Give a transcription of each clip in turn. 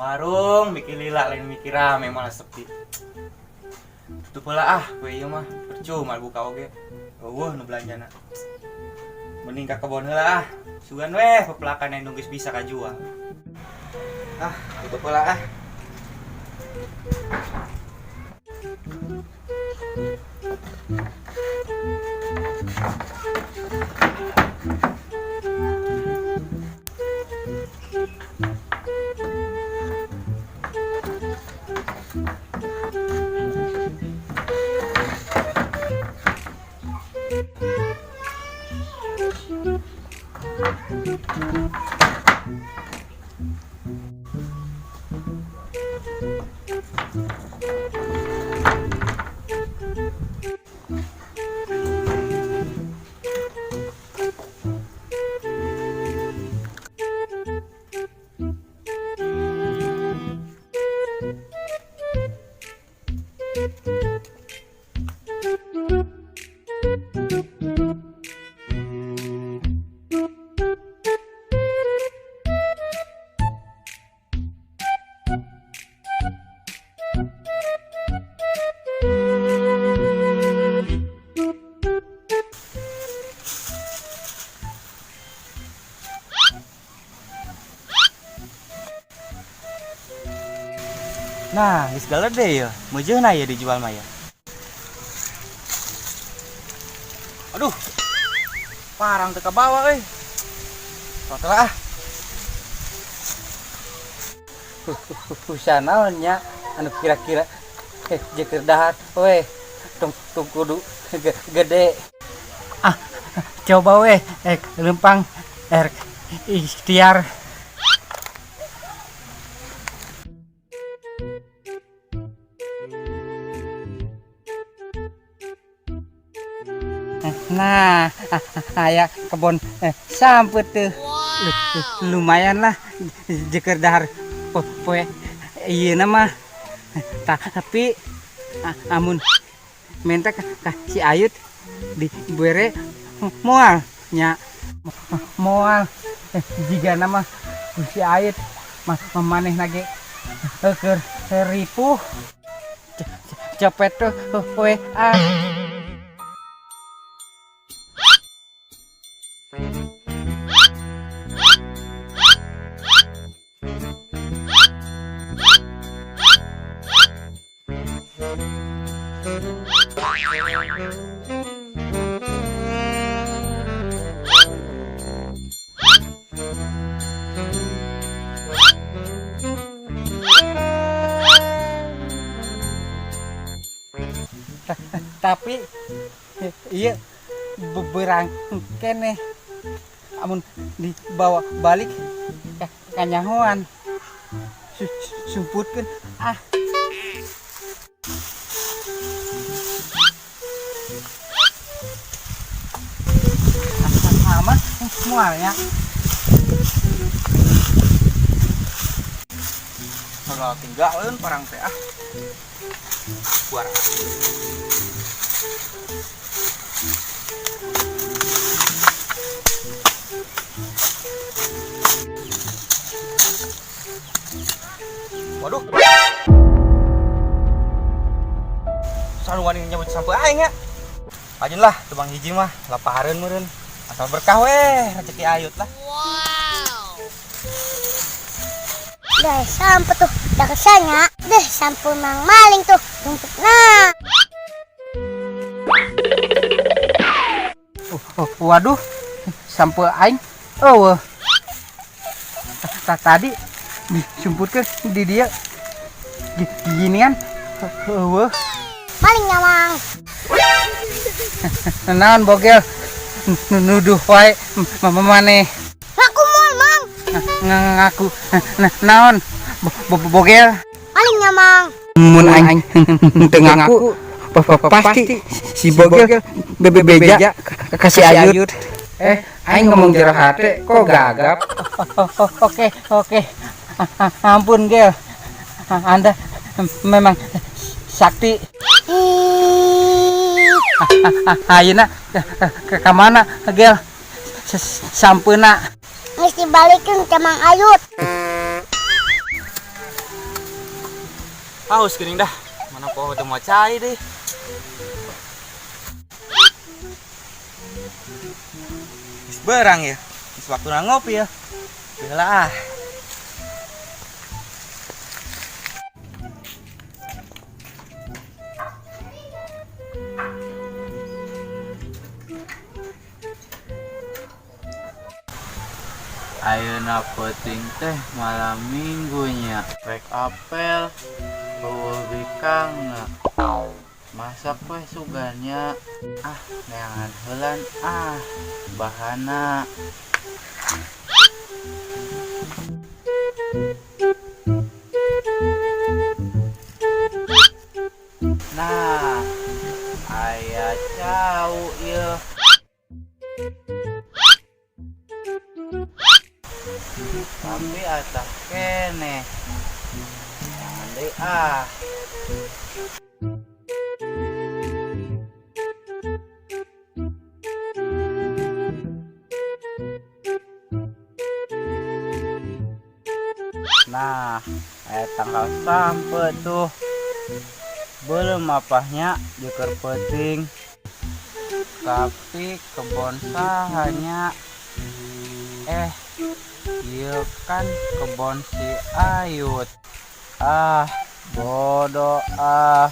Warung mikir lila lain mikir rame malah sepi. Tutup heula ah, we ieu mah percuma buka oge. Eueuh nu belanjana. Mending ka kebon heula ah. Sugan weh pepelakan yang geus bisa kajual. Ah, tutup heula ah. Nah, geus galede ya. Meujeuna ya dijual mah ya. Aduh. Parang teu kabawa euy. Total ah. Usaha naon nya anu kira-kira jeker dahar weh tong tong kudu gede. Ah, coba weh lempang ikhtiar. Nah, aya kebon sampeu tuh. Lumayan lah jeker dahar poe ieu mah. Tapi amun minta ka si Ayut dibere moal nya, moal jiga nama si Ayut mah maneh nage keur ripuh copet tuh we ah. Tapi iya beberang kene amun dibawa balik kanyahoan sumputkeun ah. Aman mualnya. Kalau tinggalin parang teh ah. Buar. Waduh. Sanuan yang nyebut sampai aing ya. Ajun lah, tebang hiji mah, lapareun meureun. Asal berkah weh, rezeki ayut lah. Wow. Dah sampai tuh, dah kesana. Deh sampai mang maling tuh, numpuk nah. Oh, waduh, sampai aing. Oh, tadi disumputkeun di dia. Ginian. Eueuh. Maling nyamang. Naon bogel nuduh wae maneh. Ngaku moal, Mang. Ngaku naon bogel. Maling nyamang. Mun aing teu ngaku pasti si bogel bebeja kasih ayut. Aing ngomong jero hate kok gagap. Oke, oke. Ampun, Gel. Anda memang sakti. Ayeuna ka mana, Gel? Sampeuna. Geus dibalikeun ka Mang Ayut. Haus geuning dah. Mana poho teu mau cai deh. Geus berang ya. Geus waktuna ngopi ya. Heula ah. Ayeuna peuting teh malam minggunya. Rek apel eueuh bikangna. Masak we sugannya. Ah, neangan heulan ah bahana. Nah, aya cau ieu. Tapi atah keneh. Jangan deui ah. Nah, aya tangkal sampe tuh. Belum apahnya jeker peuting. Tapi kebon sahanya. Ieu kan kebon si Ayut. Ah, bodoh ah.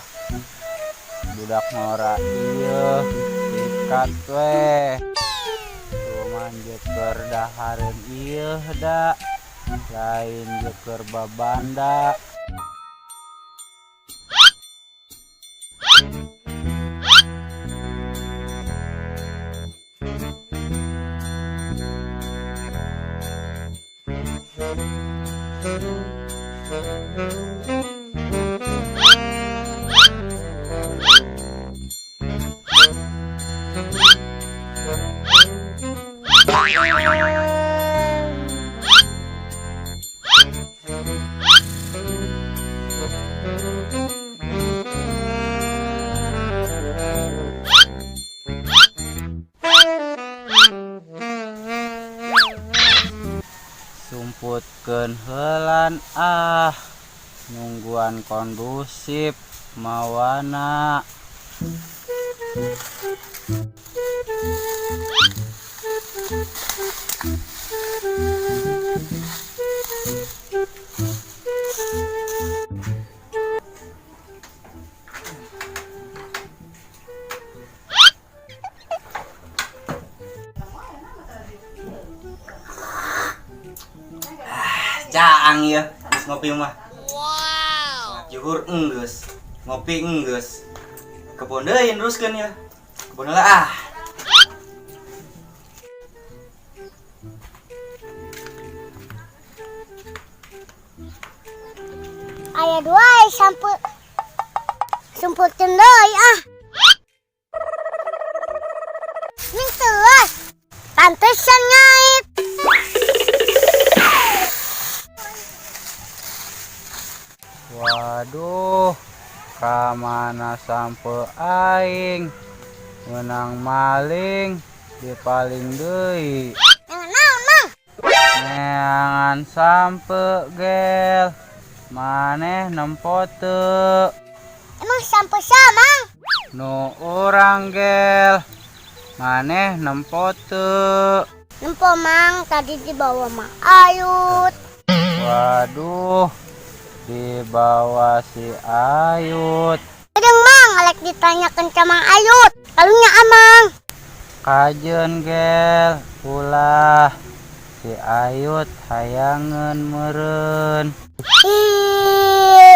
Budak ngora ieu sikat we. Cuman jeker dahareun ieu da. Lain jeker babanda. Sumputkeun heulan ah, nungguan kondusif mawana. Caang ya, geus ngopi mah. Wow. Juhur enggeus, ngopi enggeus. Kebon deui neruskeun ya. Kebon heula ah. Aya dua sampe sumputeun deui ah. Ning teuas. Pantesan ngait. Waduh, kamana sampe aing menang maling dipaling deui. Neangan naon, Mang? Neangan sampe gel. Maneh nempo teu? Emang sampe saha, Mang? Nu urang gel. Maneh nempo teu? Nempo, Mang, tadi dibawa Mang Ayut. Waduh, dibawa si Ayut. Kadang Mang, alek ditanyakan ka Mang Ayut. Kalunya amang. Kajeun gel, ulah si Ayut hayangeun meureun. Ih.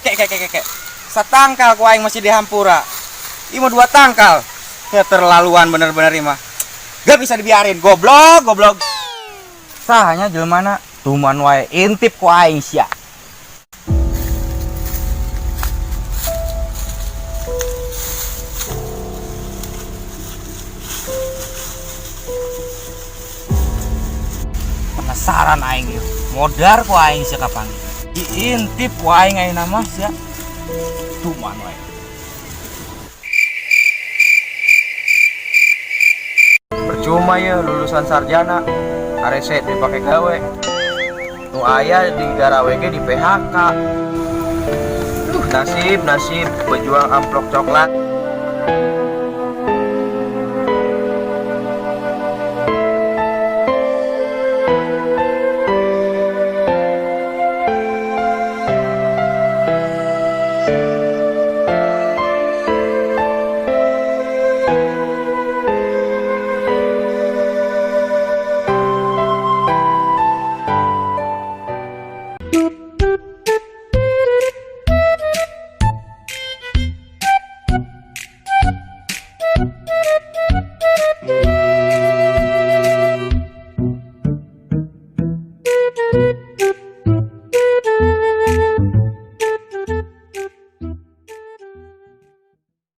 Kek kek kek kek. Satangkal ku aing masih dihampura. Ieu mah dua tangkal. Keterlaluan bener-bener ieu mah. Gak bisa dibiarin, goblok, goblok. Sahanya jelema tuman wae intip ku aing sia. Penasaran aing ieu. Modar ku aing sia kapanggih. Diintip ku aing ayeuna mah sia. Tuman wae. Percuma ya lulusan sarjana, arese dipake gawe. Nu aya di garawe ge di PHK. Duh, nasib nasib pejuang amplop coklat.